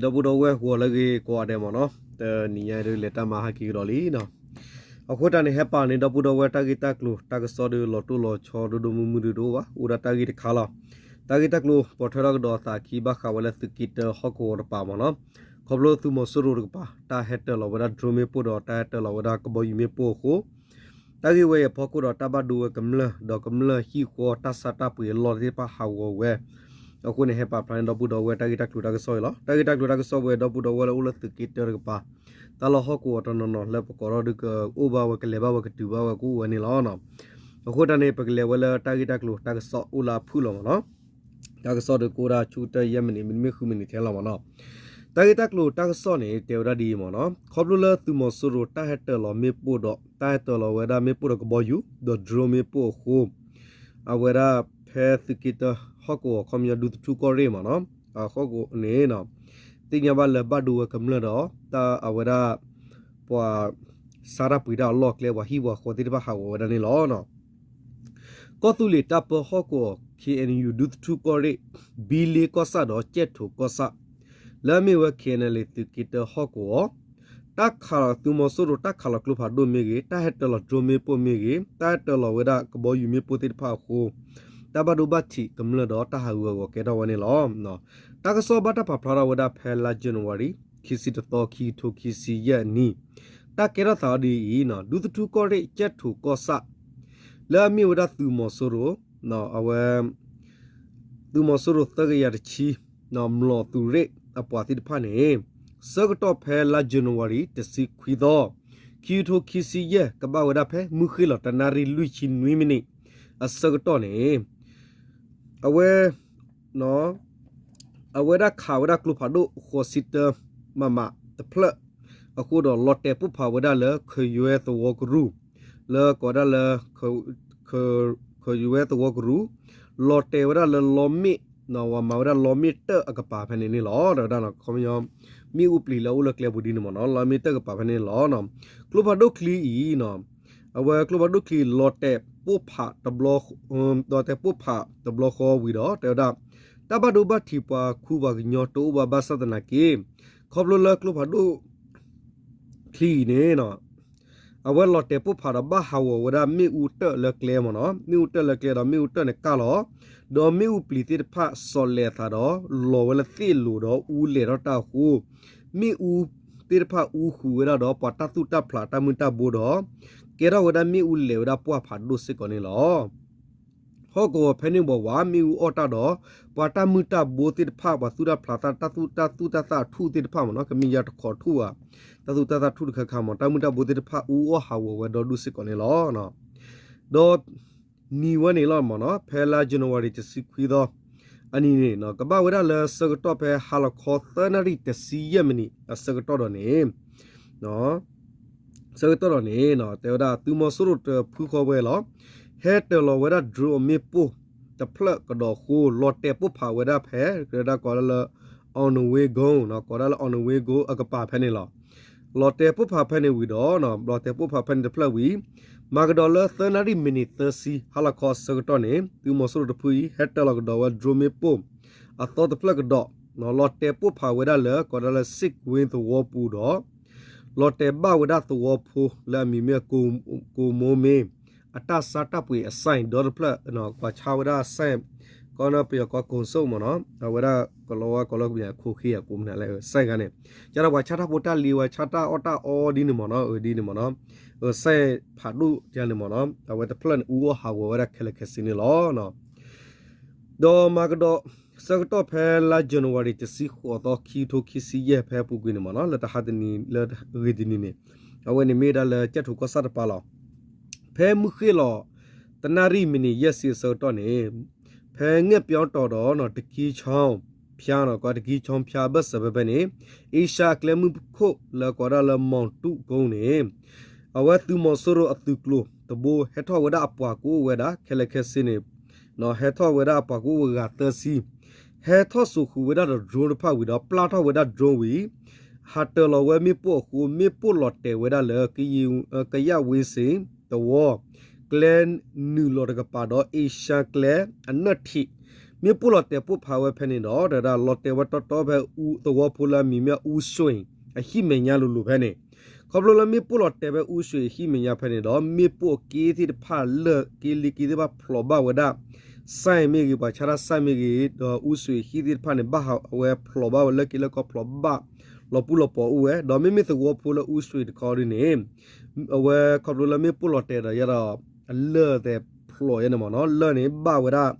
ဒီပုၢ်ဒီဝဲၢ် ဂီၤလၢအဂ့ၤကိးဂၤဒဲးမ့ၢ်နီၤ, တနံၤညါအံၤဒုး လဲၤတၢ်မၤဟဲက့ၤကဒီးလံနီၤ. အဃိတၢ်န့ၣ် ဟဲပာ်န့ၣ် ဒီပုၢ်ဒီဝဲၢ် တၢ်ဂ့ၢ်တၢ်ကျိၤတၢ်ကစီၣ်ဒုး လီၤတိၢ်လီၤဆီဒိၣ်ဒိၣ်မုၢ်မုၢ်ဒုးတအိၣ်ဘၣ်, အိၣ်ဒၣ်တၢ်ဂ့ၢ်တခါလီၤ. တၢ်ဂ့ၢ်တၢ်ကျိၤ ပိာ်ထွဲထီၣ်ကဒီးအသးအခံ ဘၣ်ဃးဝဲလၢသုးက့တၢဟီၣ်ကဝီၤတကပၤမ့ၢ်နီၤ, ခီဖျိသုးမီၤစိရိၤတကပၤ တၢ်ဟဲတၢၤလီၤဝဲဒၣ် drone မ့ၣ်ပိၢ်ဒီး တၢ်ဟဲတၢၤလီၤဝဲဒၣ်ကဘီယူၤမ့ၣ်ပိၢ်အဃိ တၢ်ဂ့ၢ်ဝဲအံၤအဖီခိၣ်ဒီး တၢ်ဘၣ်ဒိဝဲကမျၢၢ် ဒီးကမျၢၢ်ဟံၣ်ဃီ တၢ်ဆါတၢ်ပှ့ၤအလီၢ်သ့ၣ်တဖၣ်ဟးဂီၤဝဲ. အဃိန့ၣ် ဟဲပာ်ဖျါန့ၢ်ဒီပုၢ်ဒီဝဲၢ် တၢ်ဂ့ၢ်တၢ်ကျိၤတၢ်ကစီၣ်အံၤလီၤ. တၢ်ဂ့ၢ်တၢ်ကျိၤတၢ်ကစီၣ်ဝဲ ဒီပုၢ်ဒီဝဲၢ်လၢအိၣ်လၢသုးက့တၢတကပၤ, တၢ်လီၢ်ဟီၣ်ကဝီၤတနီၤနီၤလၢပကိးထီၣ်ဒုး ကအိၣ်ဘၣ်ဝဲ ကလဲၤဘၣ်ဝဲ ကတုၤဘၣ်ဝဲ ကအိၣ်ဝဲန့ၣ်လီၤ. အဃိတၢ်န့ၣ် ပကလဲၤဝဲလၢတၢ်ဂ့ၢ်တၢ်ကျိၤတၢ်ကစီၣ်အိၣ်လၢအဖုၣ်လီၤမ့ၢ်နီၤ. တၢ်ကစီၣ်ဒုးကအိၣ်ဒၣ်ဆူကတၢၢ်ယဲၢ်မံးနံး မ့တမ့ၢ်ဃုမံးနံးထဲလီၤမ့ၢ်နီၤ. တၢ်ဂ့ၢ်တၢ်ကျိၤတၢ်ကစီၣ်န့ၣ် တဲဝဲဒၣ်ဒ်အံၤမ့ၢ်နီၤ, ခီဖျိလၢသုးမီၤစိရိၤတၢ်ဟဲတၢၤလီၤမ့ၣ်ပိၢ်ဒီး တၢ်ဟဲတၢၤလီၤဝဲဒၣ်မ့ၣ်ပိၢ်ဒီးကဘီယူၤ ဒီး drone မ့ၣ်ပိၢ်အဃိ အဝဲဒၣ်ဖဲသုးက့တၢဟီၣ်ကဝီၤ ခီပညီ ဒူသထူကီၢ်ရ့ၣ်မ့ၢ်နီၤ, အဟီၣ်ကဝီၤန့ၣ် သ့ၣ်ညါဘၣ်လၢဘၣ်ဒိဝဲကမျၢၢ်ဒီး တၢ်အဝဲဒၣ် ပှၤဆါတၢ်ပှ့ၤတၢ်အလီၢ်အကျဲ ပှၤဟံၣ်ပှၤဃီသ့ၣ်တဖၣ်ဟးဂီၤဝဲဒၣ်န့ၣ်လီၤ. ကီၢ်သူလ့ၤတၢ်ပၢဟီၣ်ကဝီၤ ခ့ၣ်အဲၣ်ယူၣ် ဒူသထူကီၢ်ရ့ၣ် ဘံလ့ကီၢ်ဆၣ်ဒီးကၠဲၣ်ထိၣ်ကီၢ်ဆၣ် လၢအမ့ၢ်ဝဲ ခ့ၣ်အဲၣ်ယူၣ် သုးက့တၢဟီၣ်ကဝီၤ တၢ်ခးလီၤ သုးမီၤစိရိၤတၢ်ခးလီၤကျိဖးဒိၣ်မ့ၢ်ဂ့ၤ, တၢ်ဟဲတၢၤလီၤ drone မ့ၣ်ပိၢ်မ့ၢ်ဂ့ၤ, တၢ်ဟဲတၢၤလီၤဝဲဒၣ်ကဘီယူၤမ့ၣ်ပိၢ်သ့ၣ်တဖၣ်အဃိ တၢ်ဘၣ်ဒိဘၣ်ထံးကမျၢၢ်ဒီးတၢ်ဟးဂူာ်ဟးဂီၤကဲထီၣ်ဝဲန့ၣ်လီၤ. တၢ်ကစီၣ်ဘၣ်တၢ်ပာ်ဖျါထီၣ်ဝဲဒၣ်ဖဲလါ January ခံဆံတသီ ခံကထိခံဆံယဲၢ်အနံၤ, တၢ်ကဲထီၣ်သးအီၤဒ်အံၤ, ဒူသထူကီၢ်ရ့ၣ် ကၠဲၣ်ထိၣ်ကီၢ်ဆၣ် လၢအမ့ၢ်ဝဲဒၣ်သုးမီၤစိရိၤ အဝဲ သုးမီၤစိရိၤသၢကယၤတဆံ မျိာ်သုးရ့ၣ်အပှၤသ့ၣ်တဖၣ်န့ၣ် ဆၢကတီၢ်ဖဲလါ January တဆံခွံသီ ခံကထိခံဆံယဲၢ် ကဘၣ်ဝဲဒၣ်ဖဲမုၢ်ဃ့ၢ်လီၤ တနၣ်ရံၣ်လွံၢ်ဆံနွံမံးနံး အဆၢကတီၢ်န့ၣ် အဝဲ အဝဲဒၣ်ခးဝဲဒၣ်ကျိဖးဒိၣ် ဃိးဆံတၢ မမ တဖျၢၣ် အဃိဒီး လီၤတဲာ်ပိၢ်ဖးဝဲဒၣ်လၢ ခယွဲသဝီကရူၢ် လၢကိးဒၣ်လၢ ခယွဲသဝီကရူၢ် လီၤတဲာ်ဝဲဒၣ်လၢလီမ့ၣ် ဝဲမၤဝဲဒၣ်လီမ့ၣ်တၢၣ်အကပၤဖဲန့ၣ်န့ၣ်လီၤ. ဒီးဝဲဒၣ် ခီပညီ မ့ၣ်အူပျံၤလၢအအိၣ်လၢကျဲပူၤဒ်န့ၣ်မ့ၢ်နီၤ လီမ့ၣ်တၢၣ်ကပၤဖဲန့ၣ်လီၤ. ကျိဖးဒိၣ်ချံအံၤ အဝဲကျိဖးဒိၣ်ချံ လီၤတဲာ်ပိၢ်ဖးတဘျီ လီၤတဲာ်ပိၢ်ဖးတဘျီဃီဝံၤဒီး တဲဝဲဒၣ် တၢ်ဘၣ်ဒိဘၣ်ထံးပှၤခူပှၤကညီတအိၣ်ဘၣ်ဘၣ်ဆၣ်သနာ်က့ ခီဖျိလၢကျိဖးဒိၣ်ချံအံၤန့ၣ် အဝဲလီၤတဲာ်ပိၢ်ဖးဒီးဘၣ်ဟးဂီၤဝဲဒၣ်မ့ၣ်အူတၢၣ်လၢကျဲမ့ၢ်နီၤ, မ့ၣ်အူတၢၣ်လၢကျဲဒီး မ့ၣ်အူတၢၣ်န့ၣ်ကၢ်လီၤ, ဒီးမ့ၣ်အူပျံၤသ့ၣ်တဖၣ်စီၤလဲၤအသးဒီး လီၤဝဲလၢသ့ၣ်လိၤဒီးအူလဲၤထီၣ်တၢ်အဃိ မ့ၣ်အူသ့ၣ်တဖၣ်အူဃုာ်ဝဲဒၣ်ဒီး ပှၤတၢ်သူၣ်တၢ်ဖျးတၢ်မုၢ်တၢ်ဘိဒီး ကဲထီၣ်ဝဲဒၣ်မ့ၣ်အူလဲၤဝဲဒၣ်ပှၢ်ဖးဒိၣ်စ့ၢ်ကီးန့ၣ်လီၤ. ဟီၣ်ကဝီၤဖဲန့ၣ်ဝးဝး မ့ၣ်အူအီၣ်တၢ်ဒီး ပှၤတၢ်မုၢ်တၢ်ဘိသ့ၣ်တဖၣ် ပှၤသူၣ်တၢ်ဖျးသး တၢ်သူၣ်တၢ်သူၣ်တၢ်သၣ်ထူၣ်သ့ၣ်တဖၣ်မ့ၢ်နီၤ ကမ့ၢ်ယၤတခီထူၣ်ဧါ, တၢ်သူၣ်တၢ်သၣ်ထူၣ်တခါခါမ့ၢ် တၢ်မုၢ်တၢ်ဘိသ့ၣ်တဖၣ်အူအီၣ်ဟးဂီၤဝဲဒီဒူၣ်စ့ၢ်ကီးန့ၣ်လီၤ. ဒီးနံၤဝဲန့ၣ်လီၤမ့ၢ်နီၤ ဖဲလါ January တဆံခွံသီ အနံၤန့ၣ် ကဘၣ်ဝဲဒၣ်လၢဆၢကတီၢ်ဖဲဟါလီၤခီသၢနၣ်ရံၣ်တဆံယဲၢ်မံးနံး အဆၢကတီၢ်ဒီးန့ၣ် ဆၢကတီၢ်ဒီးန့ၣ် တဲဝဲဒၣ်သုးမီၤစိရိၤတဖုဃီဝဲလီၤ. ဟဲတၢၤလီၤဝဲဒၣ် drone အမ့ၣ်ပိၢ်တဖျၢၣ်ကဒီးအဃိ လီၤတဲာ်ပိၢ်ဖးဝဲဒၣ်ဖဲ ကဒၣ်ကိးလၢ on the way go ကိးဒၣ်လၢ on the way go အကပၤဖဲန့ၣ်လီၤ. လီၤတဲာ်ပိၢ်ဖးဖဲန့ၣ်ဝံၤဒီး လီၤတဲာ်ပိၢ်ဖးဖဲန့ၣ်တဖျၢၣ်ဝံၤ မၤကဒီးလၢသၢနၣ်ရံၣ်မံးနံးသၢဆံ ဟါလီၤခီအဆၢကတီၢ်န့ၣ် သုးမီၤစိရိၤတဖုအံၤ ဟဲတၢၤလီၤကဒီးဝဲ drone မ့ၣ်ပိၢ် အသီတဖျၢၣ်ကဒီး လီၤတဲာ်ပိၢ်ဖးဝဲဒၣ်လၢ ကိးဒၣ်လၢ စ့ၣ်ကွ့သဝီပူၤဒီး လီၤတဲာ်ဘၣ်ဝဲဒၣ်သဝီဖိလၢအမံၤမ့ၢ် ကိမိမ့ၢ် အတၢ်ဆါတၢ်ပှ့ၤအ sign ဒီတဖျၢၣ် ကွၢ်ဆါဝဲဒၣ် sign ကီးန့ၣ် ပယီၤကီး ကိၣ်စိၣ် မ့ၢ်နီၤ အဝဲဒၣ်ကလီဝါ ကလီဝါ ခိၣ်ဃ့အကိးမနုၤလဲၣ် sign ခါန့ၣ် ကဒီးပှၤဆါတၢ်ဖိတၢ်လံၤ ပှၤဆါတၢ်အီၣ်တၢ်အီဒ်န့ၣ်မ့ၢ်နီၤ ဒ်န့ၣ်မ့ၢ်နီၤ sign ဖးဒိၣ်တၢ်န့ၣ်မ့ၢ်နီၤ အဝဲတဖျၢၣ်န့ၣ် အူအီၣ်ဟးဂီၤဝဲဒၣ်ခဲလၢာ်ခဲဆ့န့ၣ်လီၤ. ဒီးမၤကဒီး ဆၢကတီၢ်ဖဲလါ January တဆံဃိးသီ ခံကထိခံဆံယဲၢ် ဖဲအပူၤကွံာ်န့ၣ်မ့ၢ်နီၤ လၢတဟါတနံၤ လၢဂ့ၤတနံၤန့ၣ် အဝဲန့ၣ်မ့ၢ်ဒၣ်လၢကၠဲၣ်ထိၣ်ကီၢ်ဆၣ်တပၤလီၤ. ဖဲမုၢ်ဃ့ၢ်လီၤ တနၣ်ရံၣ်မံးနံးယဲၢ်ဆံအဆၢကတီၢ်န့ၣ် ဖဲငဲၣ်ပျီတီၤဒီး တကံဆီဖၠါနီၤ ကိးတကံဆီဖၠါအဘၢၣ်စၢၤဖဲဖဲန့ၣ် အ့ရှါအကျဲမုၢ်ခိၣ်လၢကိးဒၣ်လၢ မီၣ်တူၣ်ကိန့ၣ် အဝဲသုးမီၤစိရိၤအသုးကျိၤတဘိ ဟဲထီၣ်ဝဲဒၣ်အပှၤကအိၣ်ဝဲဒၣ် ခဲလၢာ်ခဲဆ့န့ၣ် ဟဲထီၣ်ဝဲဒၣ်အပှၤကအိၣ်ဝဲဂၤသၢဆံ ဟဲထီၣ်စိာ်ဃုာ်ဝဲဒၣ်ဒီး drone တဖၣ်ဝံၤဒီး ပျၢ်ထီၣ်ဝဲဒၣ် drone ဝံၤ ဟးတၢၤလီၤဝဲမ့ၣ်ပိၢ်အဃိ မ့ၣ်ပိၢ်လီၤတဲာ်ဝဲဒၣ်လၢ ကယၣ်ဝ့စ့ၣ်သဝီ ကျဲနုာ်လီၤတကပၤဒီး အ့ရှါကျဲအနၢၣ်ထံး မ့ၢ်ပိၢ်လီၤတဲာ်ပိၢ်ဖးဝဲဖဲန့ၣ်ဒီး တဲဝဲဒၣ်လီၤတဲာ်ဝဲတီတီဖဲသဝီဖိလၢအမံၤမ့ၢ်အူစွ့ၣ် အဟံၣ်မဲာ်ညါလိၤလိၤဖဲန့ၣ်, ခီဖျိလၢမ့ၢ်ပိၢ်လီၤတဲာ်ဖဲအူစွ့ၣ်အဟံၣ်မဲာ်ညါဖဲန့ၣ်ဒီး မ့ၢ်ပိၢ်အက့သ့ၣ်တဖၣ်လၢာ်က့လ့က့သ့ၣ်တဖၣ်ဖျိးဘၣ်ဝဲဒၣ် စဲမ့ၢ်ဂ့ၤ ပှၤဆါတၢ်စဲမ့ၢ်ဂ့ၤ ဒီးအူစွ့ၣ်အဟံၣ်သ့ၣ်တဖၣ်န့ၣ် ဘၣ်ဟးဝဲဖျိးဘၣ်ဝဲလၢာ်က့လၢာ်ကီဖျိးဘၣ် လီၤပူၤလီၤပှီၤအိၣ်ဝဲ ဒီးမ့မ့ၢ်သဝီဖိလၢအူစွ့ၣ်တခီဒ်န့ၣ် အဝဲခီဖျိလၢမ့ၢ်ပိၢ်လီၤတဲာ်ဒီးယဲဒီး အလၢာ်သဲးဖျိးယဲန့ၣ်မ့ၢ်နီၤ လၢာ်န့ၣ်ဘၣ်ဝဲဒၣ်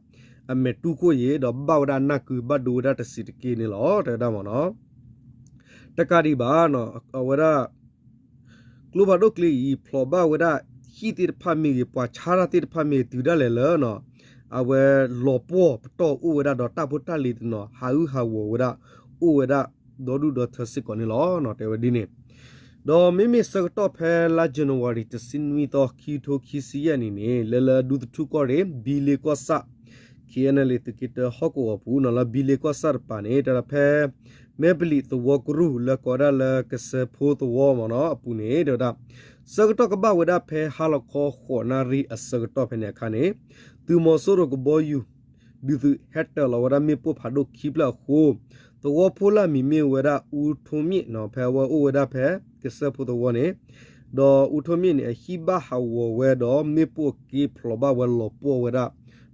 အမဲာ်တူၢ်ခိၣ်ယံၤ ဒီးဘၣ်ဝဲဒၣ်အနၢ်ကုဘၣ်ဒိဝဲဒၣ်တဆံးတက့ၢ်န့ၣ်လီၤ တဲဝဲဒၣ်မ့ၢ်နီၤ တကးဒံးဘၣ် အဝဲဒၣ် ကျိဖးဒိၣ်ကျ့အံၤ ဖျိးဘၣ်ဝဲဒၣ် ဟံၣ်သ့ၣ်တဖၣ်မ့ၢ်ဂ့ၤ ပှၤဆါတၢ်သ့ၣ်တဖၣ်မ့ၢ်ဂ့ၤ တုၤဒၣ်လဲာ်လၢ အဝဲလီၤပှီၢ်ပတီၢ်အိၣ်ဝဲဒၣ်ဒီးတၢ်ဖိတၢ်လံၤတနီၤ ဟးဟုဟးဂီၤဝဲဒၣ် အိၣ်ဝဲဒၣ် ဒီဒူၣ်ဒီထၢစ့ၢ်ကီးန့ၣ်လီၤ တဲဝဲဒ်န့ၣ် ဒီးမ့မ့ၢ်ဆၢကတီၢ်ဖဲလါ January တဆံနွံသီ ခံကထိခံဆံယဲၢ်နံၣ်န့ၣ် လၢလၢဒူသထူကီၢ်ရ့ၣ် ဘံလ့ကီၢ်ဆၣ် KNLA သုးက့တၢဟီၣ်ကဝီၤပူၤနီၤ လၢဘံလ့ကီၢ်ဆၣ်တပၤန့ၣ် တဲဝဲဒၣ်ဖဲ မဲပလံးသဝီကရူၢ်လၢကိးဝဲဒၣ်လၢကစၢၢ်ဖိသဝီမ့ၢ်နီၤ အပူၤန့ၣ် တဲဝဲဒၣ် ဆၢကတီၢ်ကဘၣ်ဝဲဒၣ်ဖဲဟါလီၤခီဃိးနၣ်ရံၣ်အဆၢကတီၢ်ဖဲန့ၣ်အခါန့ၣ် သုးမီၤစိရိၤကဘီယူၤ ဒုးသုးဟဲတၢၤလီၤဝဲဒၣ်မ့ၣ်ပိၢ်ဖးဒိၣ်ခံဖျၢၣ်အဃိ သဝီဖိလၢအမံၤမ့ၢ်ဝဲဒၣ် အူထိၣ်မ့ၣ်နီၤ ဖဲအဝဲအိၣ်ဝဲဒၣ်ဖဲ ကစၢၢ်ဖိသဝီန့ၣ် ဒီးအူထိၣ်မ့ၣ်န့ၣ် အဟံၣ်ဘၣ်ဟးဂီၤဝဲဒီး မ့ၣ်ပိၢ်အက့ဖျိးဘၣ်ဝဲလီၤပှီၢ်ဝဲဒၣ်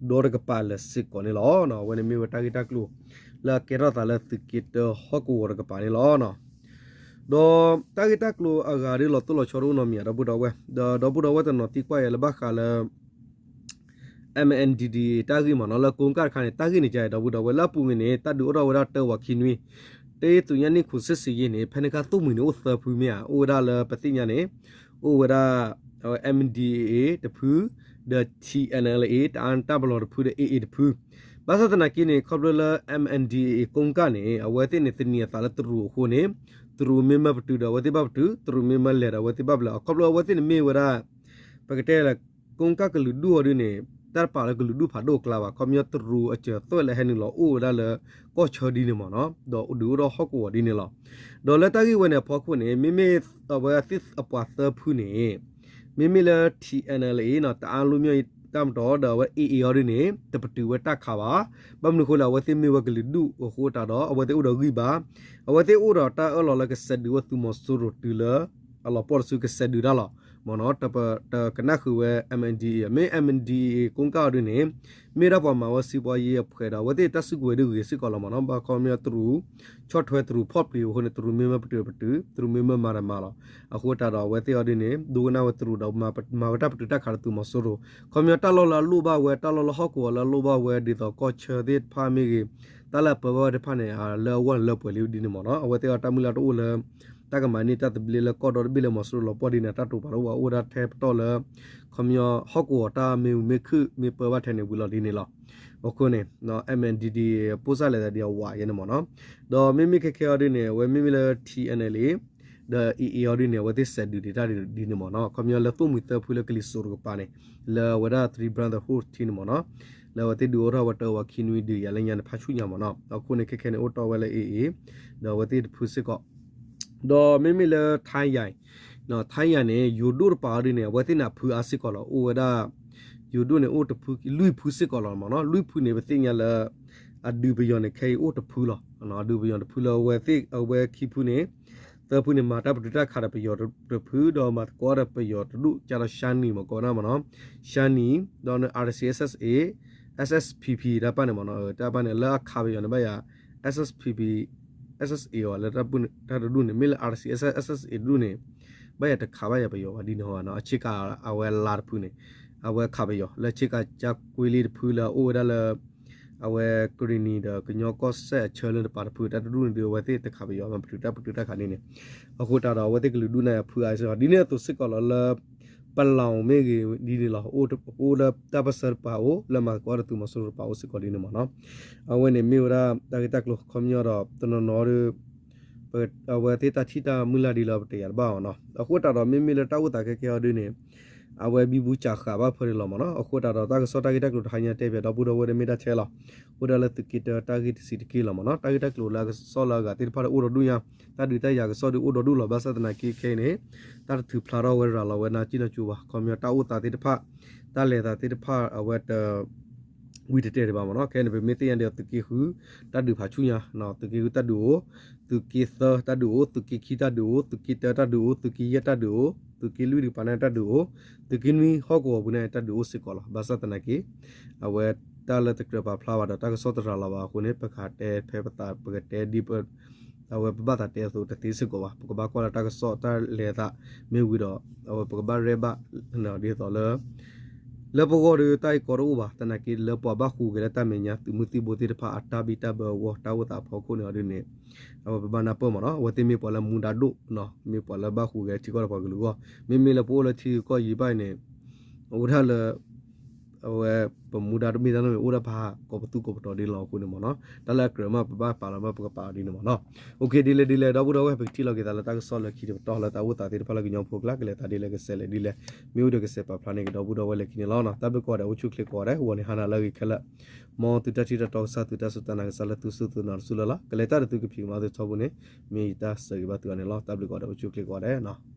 ဒီတကပၤလၢာ်စ့ၢ်ကီးန့ၣ်လီၤ. အဝဲန့ၣ်မ့ၢ်ဝဲတၢ်ဂ့ၢ်တၢ်ကျိၤ လၢအကဲထီၣ်သးလၢသုးက့တၢဟီၣ်ကဝီၤတကပၤန့ၣ်လီၤ. ဒီးတၢ်ဂ့ၢ်တၢ်ကျိၤအဂၤဒီးလီၤတိၢ်လီၤဆီတအိၣ်နီတမံၤ ဒီပုၢ်ဒီဝဲၢ် ဒီးဒီပုၢ်ဒီဝဲၢ်တနီၤသံကွၢ်ယၤလၢဘၣ်ဃးလၢ MNDAA တၢ်ဂ့ၢ်မ့ၢ်နီၤ လၢကိကၣ်တခါန့ၣ် တၢ်ဂ့ၢ်န့ၣ်ကဲ ဒီပုၢ်ဒီဝဲၢ် လၢအပူၤကွံာ်န့ၣ် တၢ်ဒုးအိၣ်ထီၣ်ဝဲဒၣ်တၢဝးခံနွံ တ့ၢ်သုးညါနံၣ်ခိၣ်စ့ၢ်စ့ၢ်ယဲၢ်န့ၣ် ဖဲန့ၣ်အခါသိၣ်မှံၤန့ၣ်အိၣ်သၢဖုမ့ၢ်ဧါ အိၣ်ဝဲဒၣ်လၢပသ့ၣ်ညါန့ၣ် အိၣ်ဝဲဒၣ် MNDAA တဖု ဒီး TNLA တအၣ်တၢ်ပလီၢ်တဖုဒီး AA တဖု ဘၣ်ဆၣ်သနာ်က့န့ၣ် ခီဖျိလၢ MNDAA ကိကၣ်န့ၣ် အဝဲသ့ၣ်န့ၣ်သနံၤအသးလၢတရူးအဃိန့ၣ် တရူးမ့ၢ်မၢပတုာ်ဒီးအဝဲသ့ၣ်ဘၣ်ပတုာ် တရူးမ့ၢ်မၢလဲၤဒီးအဝဲသ့ၣ်ဘၣ်ပလဲၤ ခီဖျိအဝဲသ့ၣ်န့ၣ်မ့ၢ်ဝဲဒၣ် ပကတဲလၢ ကိကၣ်ကလုာ်ဒူၣ်အီၤဒ်န့ၣ် တၢ်တပာ်လၢကလုာ်ဒူၣ်ဖးဒိၣ်အကျါဘၣ် ခီပညီတရူးအစၢၤသွဲၣ်လၢဟဲနုာ်လီၤအိၣ်ဝဲဒၣ်လၢ ကီၢ်ဆၢဒ်န့ၣ်မ့ၢ်နီၤ ဒီးဒုးအိၣ်ထီၣ်ဟီၣ်ကဝီၤဒ်န့ၣ်လီၤ. ဒီးလၢတၢ်ဂ့ၢ်ဝဲန့ၣ်အဖီခိၣ်န့ၣ် မ့မ့ၢ်အဝဲသ့ၣ်အပှၤသၢဖုန့ၣ် မ့မ့ၢ်လၢ TNLA နီၤ တအၣ်လွတ်မြောက်ရေးတပ်မတော် ဒီးအဝဲ AA အီၤဒ်န့ၣ် တပတုာ်ဝဲတၢ်ခးဘၣ်. ဘၣ်မနုၤအဃိလဲၣ် အဝဲသ့ၣ်မ့ၢ်ဝဲကလုာ်ဒူၣ်အဃိတးဒီး အဝဲသ့ၣ်အိၣ်ဒီးဂံၢ်ဘါ အဝဲသ့ၣ်အိၣ်ဒီးတၢ်အၢၣ်လီၤလၢကစဲးဒုးဝဲသုးမီၤစိရိၤတုၤလၢ အလီၤပှီၢ်တစုကစဲးဒုးတၢ်လီၤ. မ့ၢ်နီၤ တကနၣ်ဃုာ်ဝဲ MNDAA မ့ၢ် MNDAA ကိကၣ်အီၤဒ်န့ၣ် မ့ၢ်ဒၣ်ပှၤမၤဝဲစံးပီယ့အဖှဲးဒီး အဝဲသ့ၣ်တၢ်စုကဝဲၤဒ်ဂ့ၤစ့ၢ်ကီးလီၤမ့ၢ်နီၤ ဘၣ်ခီမ့ၢ်တရူး ဆီၣ်ထွဲတရူးဖီၣ်ပျံၤအဃိန့ၣ် တရူးမ့ၢ်မၢပတုာ်ပတုာ် တရူးမ့ၢ်မၢမၤတမၤလီၤ. အဃိတးဒီးအဝဲသ့ၣ်အီၤဒ်န့ၣ် ဒိကနၣ်ဝဲတရူးဒီး မၤဝဲတၢ်ပတုာ်တၢ်ခးဒီးသုးမီၤစိရိၤ ခီမ့ၢ်တၢ်လီၢ်လၢအလိၣ်ဘၣ်ဝဲ တၢ်လီၢ်လၢဟီၣ်ကဝီၤလၢအလိၣ်ဘၣ်ဝဲဒ်သိးကီၢ်ဆၢသ့ၣ်တဖၣ်မ့ၢ်ဂ့ၤ တၢ်လၢအပၢဘၣ်ဝဲတဖၣ်န့ၣ် လၢအဂီၢ်န့ၣ်လၢပှဲၤလံဒ်န့ၣ်မ့ၢ်နီၤ အဝဲသ့ၣ်အီၤတၢ်မုၢ်လၢ်တအိၣ်လၢ တၢ်ကမၤန့ၢ်တၢ်သဘျ့လၢကီၢ်ဒီတဘ့ၣ်လၢမီၤစိရိၤလီၤပှီၢ်ဒ်န့ၣ် တၢ်တိာ်ပာ်တအိၣ်ဘၣ် အိၣ်ဝဲဒၣ်ထဲပတီၢ်လၢ ခီမ့ၢ်ဟီၣ်ကဝီၤတၢ်မ့ၢ်မူမ့ၢ်ခုၣ်မ့ၢ်ပၢဘၣ်ထဲန့ၣ်ဝံၤလီၤဒ်န့ၣ်လီၤ. အဃိန့ၣ် MNDAA ပိၢ်စၢ်လဲၤသးဒ်အဝးယဲန့ၣ်မ့ၢ်နီၤ ဒီးမ့မ့ၢ်ခဲခဲအီၤဒ်န့ၣ် အဝဲမ့မ့ၢ်လၢ TNLA ဒီး AA အီၤဒ်န့ၣ် အဝဲသ့ၣ်စဲးဒုးဒံးတၢ်ဒ်န့ၣ်မ့ၢ်နီၤ ခီမ့ၢ်လၢသိၣ်မှံၤသၢဖုလၢကလံၤစိးတကပၤန့ၣ် လၢအဝဲဒၣ် Three Brotherhood ထံန့ၣ်မ့ၢ်နီၤ လၢအဝဲသ့ၣ်ဒုးအိၣ်ထီၣ်ဝဲတၢဝးခံနွံဒုးယၤလၢညါန့ၣ် ဖးဆူညါမ့ၢ်နီၤ အဃိန့ၣ် ခဲခဲန့ၣ် အိၣ်တီၢ်ဝဲလၢ AA ဒီးအဝဲသ့ၣ်တဖုစ့ၢ်ကီး ဒီးမ့မ့ၢ်လၢ ထါယၤ ထါယၤန့ၣ် ယိၤဒိၣ်တပၤအီၤဒ်န့ၣ် အဝဲသ့ၣ်န့ၣ်အဖုအါစ့ၢ်ကီးလီၤ အိၣ်ဝဲဒၣ် ယိၤဒိၣ်န့ၣ်အိၣ်တဖု လွံၢ်ဖုစ့ၢ်ကီးလီၤမ့ၢ်နီၤ လွံၢ်ဖုန့ၣ် ပသ့ၣ်ညါလၢ အဒုးပယီၤန့ၣ် ခဲအံၤအိၣ်တဖုလီၤ အဒုးပယီၤတဖုလၢအဝဲသ့ၣ် အဝဲခံဖုန့ၣ် သၢဖုန့ၣ် မၤတၢ်ပတုာ်တၢ်ခးဒီးပယီၤတဖု ဒီးမၤသကိးဒီးပယီၤတဒူၣ် ကၢ်ဒီးရှါနံၤမ့ၢ်ကိးဝဲဒၣ်မ့ၢ်နီၤ ရှါနံၤ ဒီး RCSS/SSA SSPP တၢ်တဖၣ်န့ၣ်မ့ၢ်နီၤ တၢ်တဖၣ်န့ၣ် လၢအခးပယီၤန့ၣ် ဘၣ်ယၤ SSPP SSA အီၤလၢတၢ်တဒူၣ်န့ၣ် မ့ၢ်လၢ RCSS/SSA တဒူၣ်န့ၣ် ဘၣ်ယၤတခးဘၣ်ယၤပယီၤဘၣ်ဒ်န့ၣ်ဟီနီၤ အဆ့ကၤအဝဲလါတဖုန့ၣ် အဝဲခးပယီၤ လၢဆ့ကၤကၠါကွ့လံတဖုလၢအအိၣ်ဝဲဒၣ်လၢ အဝဲကရံၣ်နံၤဒီးကညီကီၢ်စဲၣ်အဆၢလၢတပၤတဖု တၢ်တဒူၣ်န့ၣ်ဒီး အဝဲသ့ၣ်တခးပယီၤ မၤပတုာ်တၢ်ပတုာ်တၢ်ခးန့ၣ်န့ၣ် အဃိတးဒီး အဝဲသ့ၣ်ကလုာ်ဒူၣ်န့ၣ်အဖုအါစ့ၢ်ကီး ဒ်န့ၣ်အသိးစ့ၢ်ကီးလီၤလၢ ပလီၢ်မ့ၢ်ဂ့ၤဒ်န့ၣ်လီၤ အိၣ်လၢတၢ်ပၢၢ်ဆၢတပၤအိၣ် လၢမၤသကိးဒီးသုးမီၤစိရိၤတပၤအိၣ်စ့ၢ်ကီးဒ်န့ၣ်မ့ၢ်နီၤ အဝဲန့ၣ်မ့ၢ်ဝဲဒၣ်တၢ်ဂ့ၢ်တၢ်ကျိၤခီပညီဒီး တနီၤနီၤဒီး အဝဲသ့ၣ်တၢ်ထံၣ်တၢ်မုၢ်လၢ်ဒ်လၢပတယာ်တဘၣ်အီၤနီၤ အဃိတးဒီး မ့မ့ၢ်လၢတၢ်အိၣ်သးခဲကဲအီၤဒ်န့ၣ် အဝဲဘံဘူစးဃာ်ဘၣ်ဖဲန့ၣ်လီၤမ့ၢ်နီၤ အဃိတးဒီး တၢ်ကစီၣ်တၢ်ဂ့ၢ်တၢ်ကျိၤတဟါညါတဲပၠး ဒီပုၢ်ဒီဝဲၢ်တမ့ၢ်တၢ်ထဲလီၤ အိၣ်ဒၣ်လၢသုးက့တၢတၢ်ဂ့ၢ်တဆံးတက့ၢ်လီၤမ့ၢ်နီၤ တၢ်ဂ့ၢ်တၢ်ကျိၤလၢအကစီၣ်လၢအဂၤသ့ၣ်တဖၣ်ဒီးအိၣ်ဒီးဒူၣ်ညါ တၢ်ဒုးတၢ်ယၤကစီၣ်ဒီးအိၣ်ဒီးဒူၣ်လီၤ ဘၣ်ဆၣ်သနာ်က့ခဲအံၤန့ၣ် တၢ်တထုးဖျါထီၣ်ဝဲရၤလီၤဝဲနၤကံၣ်နီၤကၠိဘၣ် ခီပညီတၢ်အိၣ်သးသ့ၣ်တဖၣ် တၢ်လဲၤသးသ့ၣ်တဖၣ် အဝဲတ ဝံၤတတဲာ်ဒံးဘၣ်မ့ၢ်နီၤ. ခဲအံၤန့ၣ် ပမ့ၢ်သ့ၣ်ညါဒ်သိး သုးက့ဃုတၢ်ဒုးဖးဆူညါ, သုးက့ဃုတၢ်ဒုးအိၣ်, သုးက့သၢတၢ်ဒုးအိၣ်, သုးက့ခံတၢ်ဒုးအိၣ်, သုးက့တၢတၢ်ဒုးအိၣ်, သုးက့ယဲၢ်တၢ်ဒုးအိၣ်, သုးက့လွံၢ်တကပၤန့ၣ်တၢ်ဒုးအိၣ်, သုးက့နွံဟီၣ်ကဝီၤပူၤန့ၣ်တၢ်ဒုးအိၣ်စ့ၢ်ကီးလီၤ. ဘၣ်ဆၣ်သနာ်က့ အဝဲတၢ်လၢတကြၢးပာ်ဖျါဘၣ်ဒီးတၢ်ကစီၣ်တရၤလီၤဘၣ်အဃိန့ၣ် ပကတဲဖဲပသး ပကတဲဒ် အဝဲပဘၣ်သးတဲအသိးတသ့စ့ၢ်ကီးဘၣ်. ပကဘၣ်ကွၢ်လၢတၢ်ကစီၣ်တၢ်လဲၤသးမ့ၢ်ဝံၤဒီး အဝဲပကဘၣ်ရဲၣ်ဘၣ် ဒ်သိးလၢ လၢပဂီၢ်ဒီးတၢ်အံၤကီတအိၣ်ဘၣ်, သနာ်က့လၢပှၤဘၣ်ဟူးဂဲၤလၢတၢ်မဲာ်ညါ သုးမုၢ်သံၣ်ဘိသ့ၣ်တဖၣ်အတၢ်ဘံၣ်တၢ်ဘၢအဂီၢ် တၢ်အိၣ်သးအဖီခိၣ်န့ၣ်အီၤဒ်န့ၣ် အဝဲပဘၣ်နၢ်ပၢၢ်မ့ၢ်နီၤ. အဝဲသ့ၣ်မ့ၢ်ပှၤလၢမူဒါဒိၣ်နီၤ, မ့ၢ်ပှၤလၢဘၣ်ဟူးဂဲၤထံကီၢ်ဒီးပှၤကလုာ်အဂီၢ်, မ့မ့ၢ်လၢပအိၣ်လၢထံဂုၤကီၢ်ဂၤဘၣ်အံၤန့ၣ် အိၣ်ဒၣ်လၢ အဝဲပမူဒါတမ့ၢ်တၢ်နီတမံၤ အိၣ်ဒၣ်ဖးကိးပသူကိးပတီၤဒ်လီၤအဃိန့ၣ်မ့ၢ်နီၤ. တၢ်လၢအကြၢးမး ပဘၣ်ပာ်လီၤမး ပကပာ်အီၤဒ်န့ၣ်မ့ၢ်နီၤ. အိၣ်ခ့ ဒ်လဲၣ်ဒ်လဲၣ် ဒီပုၢ်ဒီဝဲၢ် ပကထံၣ်လီၤက့ၤသးလၢတၢ်ကစီၣ်လၢခံတပတီၢ်လၢတၢ်အိၣ်သးသ့ၣ်တဖၣ်လၢကညီဖိကျါ ကလဲၤသးဒ်လဲၣ် ကစဲးလဲၤဒ်လဲၣ်, မ့ၢ်အိၣ်ဒီးကစဲးပာ်ဖျါန့ၢ်က့ၤဒီပုၢ်ဒီဝဲၢ်လၢခံန့ၣ်လီၤ. တၢ်ဘျုးကိးဂၤဒဲး အိၣ်ဆူၣ်ချ့ကိးဂၤဒဲး ဂီၤန့ၣ်ဟါနၤလၢအဂ့ၤခဲလၢာ်, မ်သုတၢ်ထံၣ်တၢ်တီကစၢ် သုတၢ်စူၢ်တၢ်နာ်ကစၢ်လၢသုစူၢ်သုနာ်တစူၢ်လၢ်လၢ် ကလဲၤတၢ်ဒီးသုကဖံးကမၤသုထီဘိန့ၣ် မ့ၢ်ယတၢ်ဆၢဂ့ၤဘၣ်သုအီၤန့ၣ်လီၤ. တၢ်ဘျုးကိးဂၤဒဲး အိၣ်ဆူၣ်ချ့ကိးဂၤဒဲးနီၤ.